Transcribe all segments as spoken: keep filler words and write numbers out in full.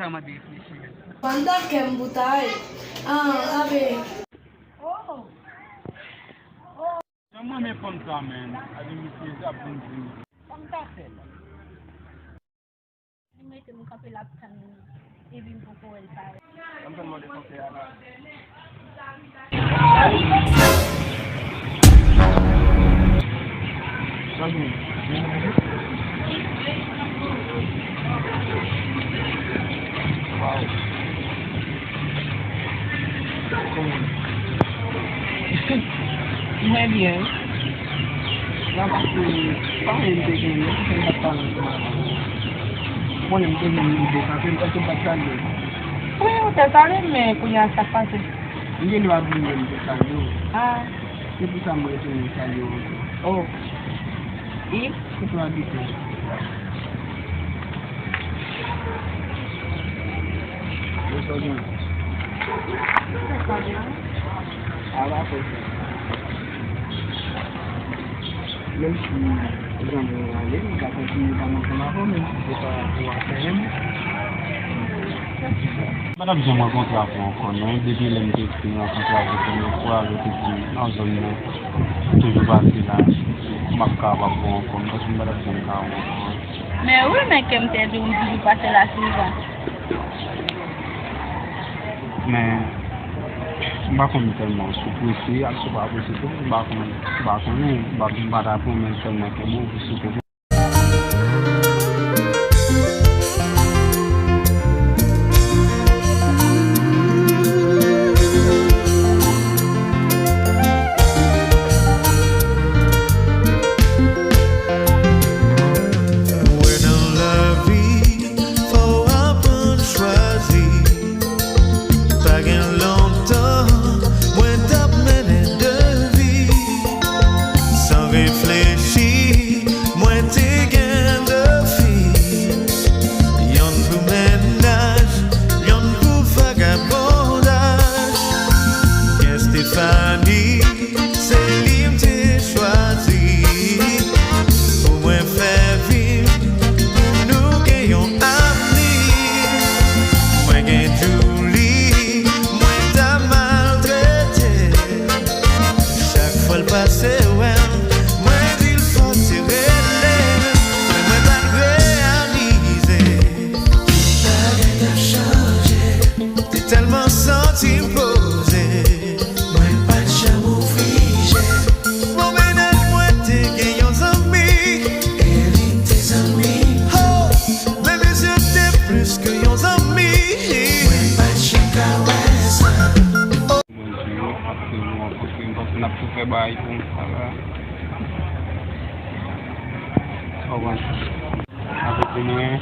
Sa mande reflechi, men. Pandan kè m boutay. Ah, abe. Jan m renmen fanm sa, men. Ade misye ap vin di m. Fanm sa fè la. Li mete m kanpe l ap tann li. Epi m poko wè l parèt. An fè mande konsèy a la. Mwen byen. Nan pase, pa mwen m te gen yo, se m t ap pale ansanm avè w. Konnen m te gen yon de kanpe, m panse m pa t salye. Wi, ou te salye m, men kounye a sa k pase? M gen dwa bliye m te salye w. Ah. Se pou sa m retounen salye w ankò. Oh. E? Kote w abite? Menm si zanmi w ale, m ka kontinye pa m ansanm avè w, menm si se pa pou afè m. M pa t ap janm rankontre avè w ankò, non. Depi lè m te fin rankontre avè w premye fwa, lè w te di m nan zòn nan, m toujou pase la, m ap ka ap wè w ankò. M panse m pa t ap janm ka wè w ankò. Men wi, men kè m te di w m toujou pase la souvan. Men, m pa konn tèlman si w prese ak si w pa prese tou. M pa konn, m pa konnen. M pa, m pa ta pwomèt tèlman ke bon, si w te Mwen nan lavi, fò w aprann chwazi. Pa gen lontan, mwen t ap mennen de vi. San reflechi, mwen te gen de fi. Yonn pou mennaj, yonn pou vagabondaj. Gen Stéphanie, se li m te chwazi. Pou mwen fè vi m, pou nou gen yon avni. Mwen gen Julie, mwen ta maltrete. Chak fwa l pase wè m, mwen di l fò sere l, men mwen pa t reyalize. Bagay t ap chanje. M te tèlman santi m poze. Mwen pa t janm ouvri je. Bon, mennaj mwen te gen yon zanmi. E li te zanmi m tou. Ho! Men mesye te plis ke yon zanmi. Mwen pa t janm ka wè sa. Bondye ap toujou rankontre m, paske n ap tou fè bagay pou m sa la. Sa w panse? Avèk ou mwen.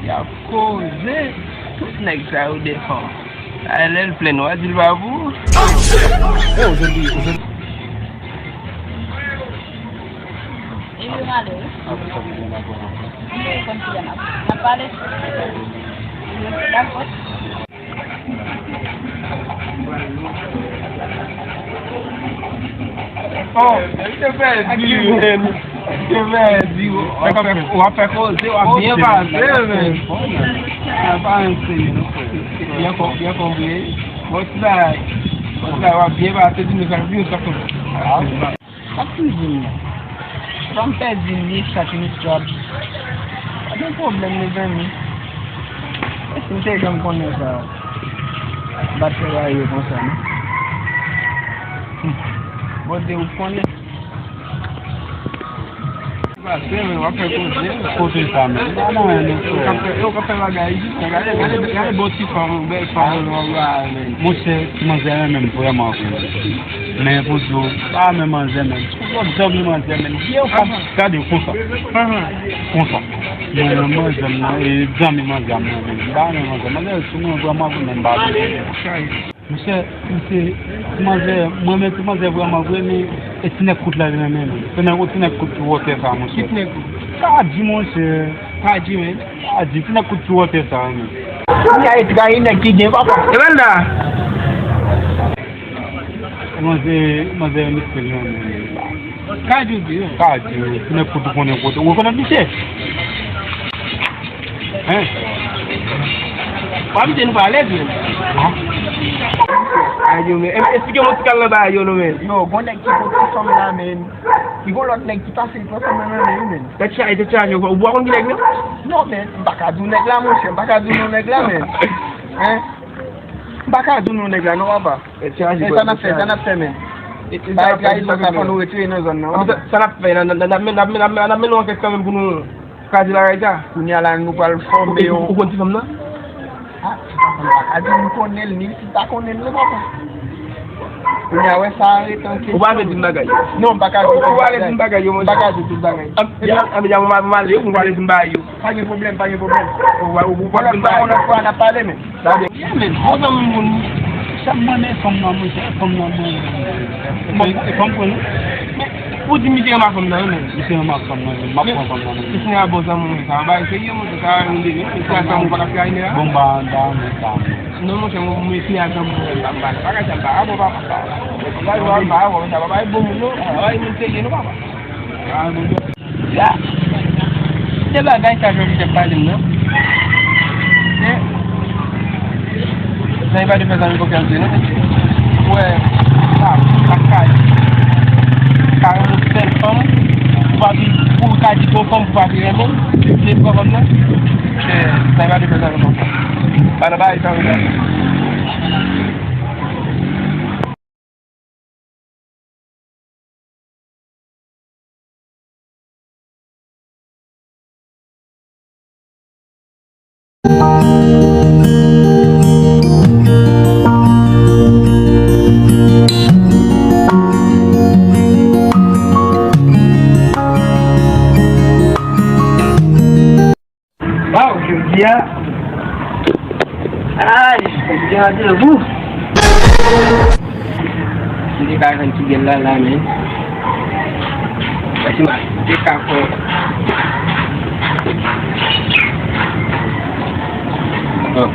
Y ap koze. Tout nèg sa yo defò. Ay, lè l plenn, w a di l pa pou ou. E yo male, wi. M te konn ki jan n ap, n ap pale. Dakò. Oh, li te pèdi, men. Li te pèdi. W ap fè, w ap fè koze, w ap byen pase, men. Sa pa yon seri, non, frè. Byen kon-, byen konprann. Bon, ti bagay. Bon, ti bagay, w ap byen pase, di nou sa, di nou sa konn. Sa k toujou m nan. Fò m pèdi li, sa ki misyab. Pa gen pwoblèm, mezanmi. E si m te janm konnen sa, m pa t fè bagay yo konsa, non. Bondye, ou konnen. Pase, men, w ap fè koze. Kote sa, men? Pa nan anyen, non, frè. Yo k ap fè, yo k ap fè bagay isit, men. Gade, gade, gade bon ti fanm, bèl fanm, non, men. Monchè, ti manzè renmen m vrèman, frè. Men pou di w, pa renmen manzè, men. Lòt zanmi manzè, men. Vye w pa gade w konsa. Konsa. Mwen, manzè m nan, e zanmi manzè m nan, men. M pa renmen manzè. Manzè sou mwen vrèman, vrèman, m pa renmen. Monchè, misye, ti manzè, mwen menm ti manzè vrèman vre, men e ti nèg kout la li renmen, men. Se nèg, ti nèg kout ki wòtè sa, monchè. Ki ti nèg kout? Sa di, monchè. Sa di, men. Sa di, ti nèg kout ki wòtè sa, men. Sa ka e trayi nèg ki gen papa. E bèl la. Manzè, manzè, misye, non, non. Ka di w di, wi. Ka di w, se nèg kote w konnen kote. Ou rekonèt misye? Hein? Wa misye nou pa alèz, men. Ayo, men. Em, esplike mwen ti kal nan bagay yo, non, men. Yo, gon nèg ki pote fanm la, men. Li gon lòt nèg ki pase, li pran fanm nan nan men, wi, men. Tèt chaje, tèt chaje, ou pa konn ki nèg, non? Non, men. M pa ka di w nèg la, monchè. M pa ka di w non nèg la, men. Hein? M pa ka di w non nèg la, non, papa. E sa n ap fè, sa n ap fè, men. Bay trayizon sa, fò nou retire nan zòn nan, wi. Sa n ap fè, n ap mennen yon ankèt kanmenm pou nou kraze bagay sa. Kounye a la, nou pral fòme yon. Ou konn ti fanm nan? Ah, ti fanm nan, pa ka di m konnen l, ni si m pa konnen l, non, papa. Kounye a, wè, sa arete anke. Ou pa vle di m bagay yo? Non, m pa ka di tout bagay. Ou pa vle di m bagay yo, monchè? M pa ka di tout bagay. Ann, ann, ann, m ale, ou pa vle di m bagay yo? Pa gen pwoblèm, pa gen pwoblèm. Ou pa, ou pa vle di m bagay yo? Yon lòt fwa, n ap pale, men. Sa vle di, men, bon zanmi moun, sa m mande fanm nan, monchè, fanm nan, bon. E fanm, e fanm, men, ou di misye renmen fanm nan, wi, men. Misye renmen fanm nan, men, m ap pran fanm nan, men. Misye a bon zanmi mwen, sa, bay serye, monchè, sa, yon de, misye a zanmi ou pa ka fè anyen, a? Bon, m pa, m pa renmen sa, men. Non, monchè, mwen, misye a zanmi mwen, m pa, m pa, bagay sa, m pa, a, bon, papa, sa, bagay sa, m pa, a, bon, sa, papa, e bon moun, non, a, e moun serye, non, papa. A, bon, Ya. Se bagay sa Jòji t ap pale m nan. E, nan li pa te fè zanmi pou kè l di, non. Wè, sa, sa kay. Kay yon sèl fanm, pou pa di, pou ka di gon fanm, pou pa di renmen, se pran fanm nan. E, nan li pa te fè zanmi pou kè l di. Pa nan bagay sa, wi. Waw, jodi a. Ay, jodi a randevou. M te ka jwenn ti gèl la, la, men. Mèsi, ma. M te ka fè. Oh.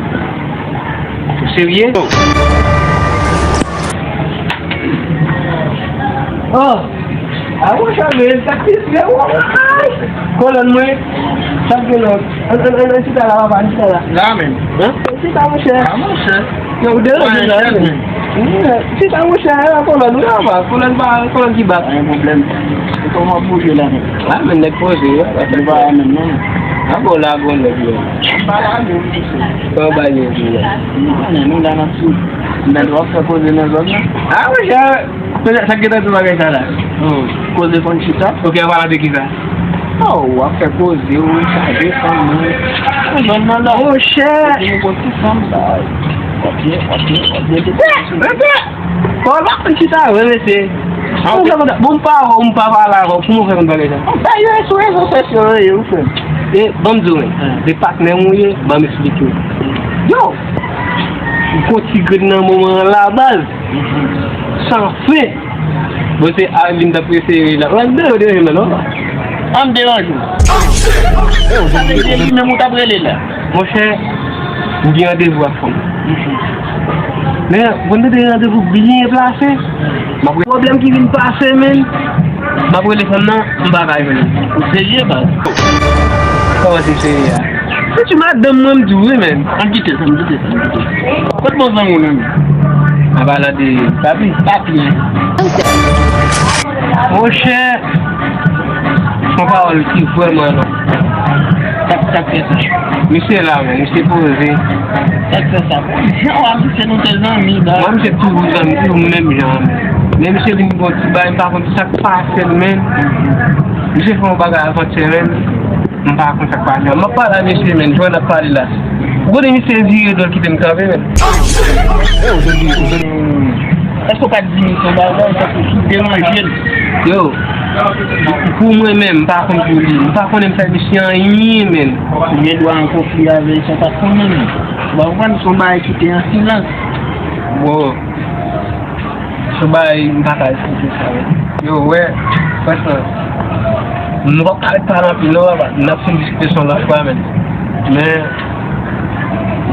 Ou serye? Oh. A, monchè, men, sa k plis bèl, ay! Kolòn mwen, sa k gen lòt? Ann, ann, ann, ann chita la, papa, ann chita la. La menm. Hein? Chita, monchè. A, monchè. Yo, ou deranje la, men. Chita, monchè, la, kolòn, wi, papa. Kolòn pa, kolòn ki bat. Pa gen pwoblèm. E kòman pou jwe la menm? La menm, nèg poze, wi. Nou pa la menm, non. A, bon, la, bon, nèg, wi. M pa la menm, monchè. Kòman bagay yo, wi? Nou konnen, nou la nan sou. Men w ap fè koze nan zòn nan? A, monchè. Sa, sa gentan di bagay sa la? Hmm. Koze konn chita. Ok, an palan de kisa? Oh, w ap fè koze, w chaje fanm nan. Nan zòn nan la. Monchè. Kote nou konn ti fanm sa. W ap byen, w ap byen, w ap byen. Rete, rete. Bon, w pa konn chita vre, mesye. Bon, m pa wè w, m pa pale avè w. Kouman w fè konn bagay sa? Sa yo sou rezo sosyo yo ye, wi, frè m. E, ban m di w, men. Se patnè m ou ye, ban m esplike w. Yo! Ou gon ti grenn nan moman an la, baz. San fen. Bon, se Arly m t ap prefere la. An deranje m, non? An deranje w. Sa vle di li menm ou t ap rele la. Monchè, m gen randevou ak fanm. Men, bon, nou te randevou byen plase. M ap pwoblèm ki vin pase, men. M ap rele fanm nan, m pa ka jwenn li. Ou serye, baz? Kòman se serye a? Se ti madanm mwen m di w wi, men. Ann kite sa, ann kite sa, ann kite sa. Kot bon zanmi w nan men? An palan de papi. Papi, hein? Monchè, se yon pawòl ki vrèman long. Sa k, sa k fè sa? Misye la, men, misye poze. Sa k fè sa? Jan w a misye nou te zanmi, ba. Mwen, misye toujou zanmi, toujou menm jan an, men. Men misye vin gon ti bagay, m pa konn sa k pase l, men. Misye fè yon bagay avantyè, men. M pa konn sa k pase. M ap pale a mesye, men, jan n ap pale la. Ou konnen misye vire do l kite m kanpe, men. Èske w pa t di misye yon bagay, sa ki deranje l? Yo, pou mwen menm, m pa konn pou li. M pa konnen m fè misye anyen, men. Ou gen dwa an konfli avè l san w pa t konnen, men. Ou pa konprann, se yon bagay ki te an silans. Bon. Se yon bagay m pa ka esplike sa, men. Yo, wè, franchman, nou p ap ka ret pale anpil, non, papa. N ap fin diskite sa yon lòt fwa, men. Men,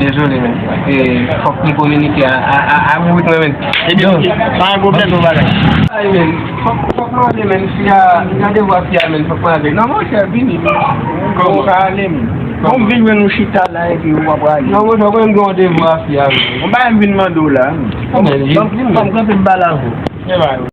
Dezole, men. Paske fòk m kominike a, a, a, a Wourik, men. Ebyen, ok. Pa gen pwoblèm. Ay, men. Fòk, fòk m ale, men. Fi a, m gen devwa fi a, men. Fòk m ale. Non, monchè, vini. Kòman? Ou ka ale, men. Bon, m vin jwenn ou chita la, epi ou pa prale. Non, monchè, ou konnen m gen yon devwa fi a, men. Yon bagay m vin mande w la, men. Bon, men, ban m kanpe m pale avè w.